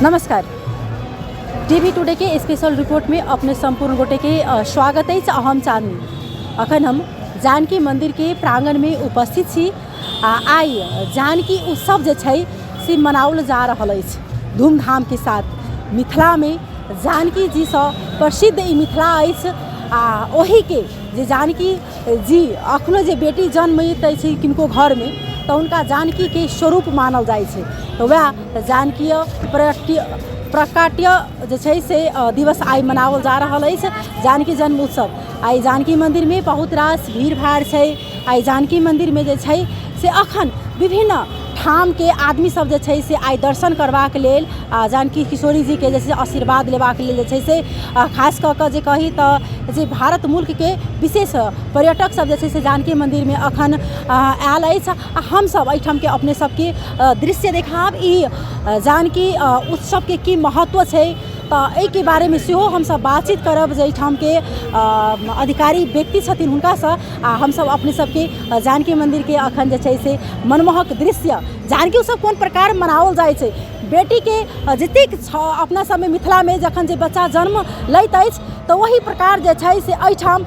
नमस्कार, TV today के special report में अपने सम्पूर्ण गोटे के स्वागत अछि। हम चांदनी, अखन हम जानकी मंदिर के प्रांगण में उपस्थित छी आ आइ जानकी उत्सव जे छै से मनाओल जा रहल अछि धूमधाम के साथ। मिथिला में जानकी जी सँ प्रसिद्ध ई मिथिला अछि आ ओहिके जे जानकी जी अखनो जे बेटी जन्मैत अछि किनको घरमे तऽ हुनका जानकीके स्वरूप मानल जाइ छै, तऽ वएह जानकीय प्राकट्य जे छै से दिवस आइ मनाओल जा रहल अछि, जानकी जन्म उत्सव। आइ जानकी मन्दिरमे बहुत रास भीड़ भाड़ छै। आइ जानकी मन्दिरमे जे छै से अखन विभिन्न ठामके आदमी सब जे छै से आइ दर्शन करबाक लेल आ जानकी किशोरी जीके जे छै से आशीर्वाद लेबाक लेल जे छै से खास कऽ कऽ जे कही तऽ जे भारत मुल्कके विशेष पर्यटक सब जे छै से जानकी मन्दिरमे अखन आयल अछि। आ हमसब एहिठामके अपने सबके दृश्य देखायब, ई जानकी उत्सवके की महत्व छै, तऽ एहिके बारेमे सेहो हमसब बातचीत करब जे एहिठामके अधिकारी व्यक्ति छथिन हुनकासँ। आ हमसब अपने सबके जानकी मन्दिरके अखन जे छै से मनमोहक दृश्य, जानकी उत्सव कोन प्रकार मनाओल जाइ छै, बेटीके जतेक अपना सबमे मिथिलामे जखन जे बच्चा जन्म लैत अछि तऽ ओही प्रकार जे छै से एहिठाम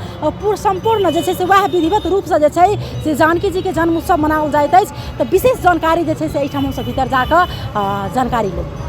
सम्पूर्ण जे छै से वएह विधिवत रूपसँ जे छै से जानकी जीके जन्म उत्सव मनाओल जाइत अछि। तऽ विशेष जानकारी जे छै से एहिठाम हमसब भीतर जाकऽ जानकारी लेब।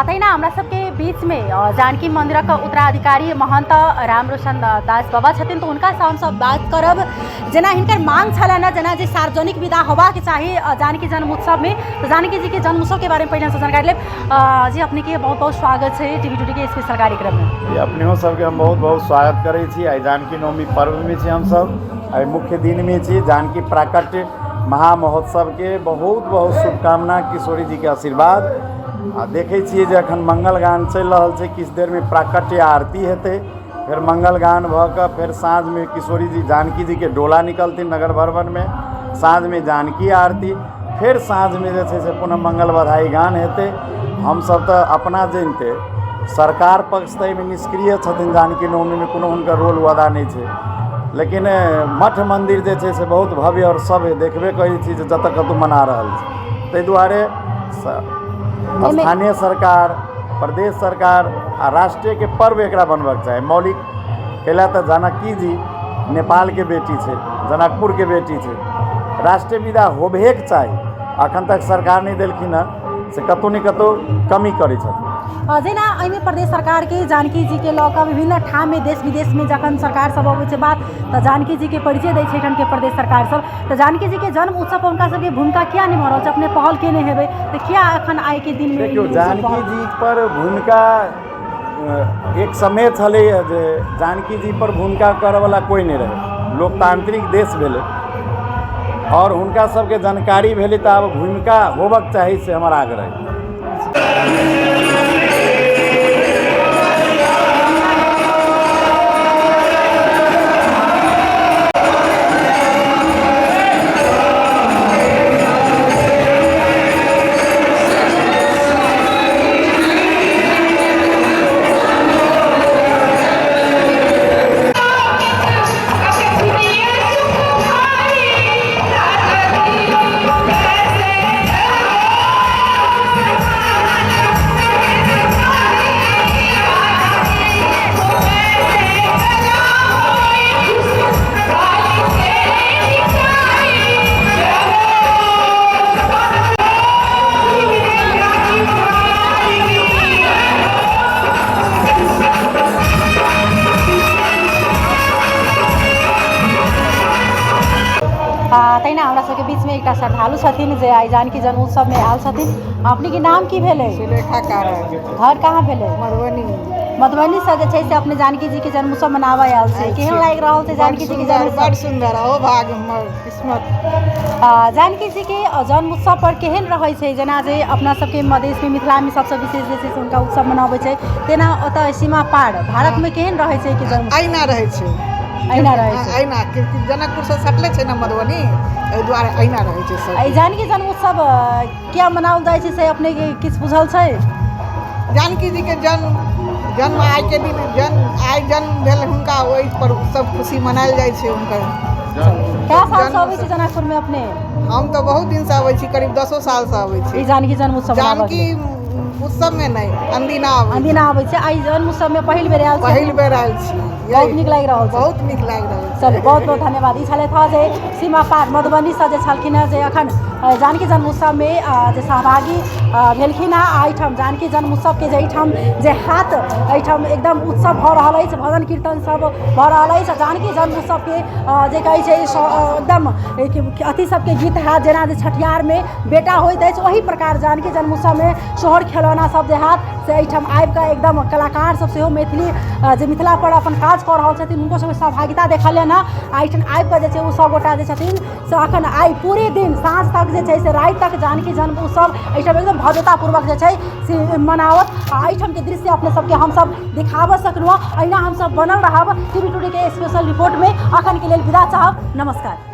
तहिना हमरा सबके बीचमे जानकी मन्दिरक उत्तराधिकारी महन्त रामरोशन दास बाबा छथिन, तऽ हुनकासँ हमसब बात करब। जेना हिनकर मांग छलनि हेँ जेना जे सार्वजनिक विदा होबाक चाही जानकी जन्म उत्सवमे, तऽ जानकी जीके जन्म उत्सवके बारेमे पहिने हमसब जानकारी लेब। जी अपनेके बहुत बहुत स्वागत छै टीवी टुडेके स्पेशल कार्यक्रममे। अपनेहो सबके हम बहुत बहुत स्वागत करै छी। आइ जानकी नवमी पर्वमे छी हमसब, आइ मुख्य दिनमे छी। जानकी प्राकट्य महामहोत्सवके बहुत बहुत शुभकामना, किशोरी जीके आशीर्वाद। आ देखै छियै जे एखन मंगल गान चलि रहल छै, किछु देरमे प्राकट्य आरती हेतै, फेर मंगल गान भऽ कऽ फेर साँझमे किशोरी जी जानकी जीके डोला निकलथिन नगर भ्रमणमे, साँझमे जानकी आरती, फेर साँझमे जे छै से पुनः मंगल बधाई गान हेतै। हमसब तऽ अपना जनिते सरकार पक्ष तऽ एहिमे निष्क्रिय छथिन, जानकी नवमीमे कोनो हुनकर रोल अदा नहि छै, लेकिन मठ मन्दिर जे छै से बहुत भव्य आओर सभ्य देखबे करै छी जे जतऽ कतहु मना रहल छै। ताहि दुआरे स्थानीय सरकार, प्रदेश सरकार आ राष्ट्रीयके पर्व एकरा बनबऽके चाही मौलिक। कैला तऽ जानकी जी नेपालके बेटी छै, जनकपुरके बेटी छै, राष्ट्रीय विदा होबहेके चाही। अखन तक सरकार नहि देलखिन हँ, से कतहु ने कतहु कमी करै छथिन। जेना एहिमे प्रदेश सरकारके जानकी जीके लऽ कऽ विभिन्न ठाममे देश विदेशमे जखन सरकार सब अबै छै बात तऽ जानकी जीके परिचय दै छै एहिठामके प्रदेश सरकार सब, तऽ जानकी जीके जन्म उत्सव पर हुनका सबके भूमिका किया नहि भऽ रहल छै? अपने पहल केने हेबै तऽ किया एखन आइके दिनमे? देखियौ, जानकी जी पर भूमिका एक समय छलैए जे जानकी जी पर भूमिका करऽवला कोइ नहि रहै। लोकतांत्रिक देश भेलै आओर हुनका सबके जानकारी भेलै, तऽ आब भूमिका होबक चाही, से हमर आग्रह। अहिना हमरा सबके बीचमे एकटा श्रद्धालु छथिन जे आइ जानकी जन्मोत्सवमे आयल छथिन। अपनेके नाम की भेलै? सुलेखा कारक। घर कहाँ भेलै? मधुबनी। मधुबनीसँ जे छै से अपने जानकी जीके जन्मोत्सव मनाबऽ आयल छै, केहन लागि रहल छै जानकी जीके जन्मोत्सव? बड़ सुन्दर, अहो भाग हमर किस्मत। जानकी जीके जन्मोत्सव पर केहन रहै छै? जेना जे अपना सबके मधेशमे मिथिलामे सबसँ विशेष जे छै से हुनका उत्सव मनाबै छै, तेना ओतऽ सीमा पार भारतमे केहन रहै छै कि जन्म? अहिना रहै छै। अहिना रहै छै। अहिना, जनकपुरसँ सटले छै ने मधुबनी, एहि दुआरे अहिना रहै छै सब। एहि जानकी जन्मोत्सव किया मनाओल जाइ छै से अपनेके किछु बुझल छै? जानकी जीके जन्म जन्म आइके दिन जन्म आइ जन्म भेल हुनका, ओहि पर उत्सव खुशी मनायल जाइ छै हुनकर। कए सालसँ अबै छी जनकपुरमे अपने? हम तऽ बहुत दिनसँ अबै छी, करीब 10 सालसँ अबै छी। ई जानकी जन्म उत्सव जानकी उत्सवमे नहि, अनदिना अबै। अनदिना अबै छै। आइ जन्म उत्सवमे पहिल बेर आयल छी? पहिल बेर आयल छी। बहुत नीक लागि रहल छै? बहुत नीक लागि रहल छै। चलू, बहुत बहुत धन्यवाद। ई छलथि हँ जे सीमा पार मधुबनीसँ जे छलखिन हेँ जे अखन जानकी जन्मोत्सवमे जे सहभागी भेलखिन हेँ। आ एहिठाम जानकी जन्मोत्सवके जे एहिठाम जे हाथ एहिठाम एकदम उत्सव भऽ रहल अछि, भजन कीर्तन सब भऽ रहल अछि। जानकी जन्मोत्सवके जे कहै छै एकदम अथी सबके गीत हैत, जेना जे छठिहारमे बेटा होइत अछि ओही प्रकार जानकी जन्मोत्सवमे सोहर खेलौना सब जे हैत से एहिठाम आबिकऽ एकदम कलाकार सब सेहो मैथिली जे मिथिला पर अपन काज कऽ रहल छथिन हुनको सबके सहभागिता देखलियनि हँ। आ एहिठाम आबिकऽ जे छै ओ सब गोटा जे छथिन से अखन आइ पूरे दिन साँझ तक जे छै से राति तक जानकी जन्म उत्सव एहिठाम एकदम भव्यतापूर्वक जे छै से मनाओत। आ एहिठामके दृश्य अपने सबके हमसब देखाबऽ सकलहुँ हँ। अहिना हमसब बनल रहब टीवी टुडेके स्पेशल रिपोर्टमे। अखनके लेल विदा चाहब, नमस्कार।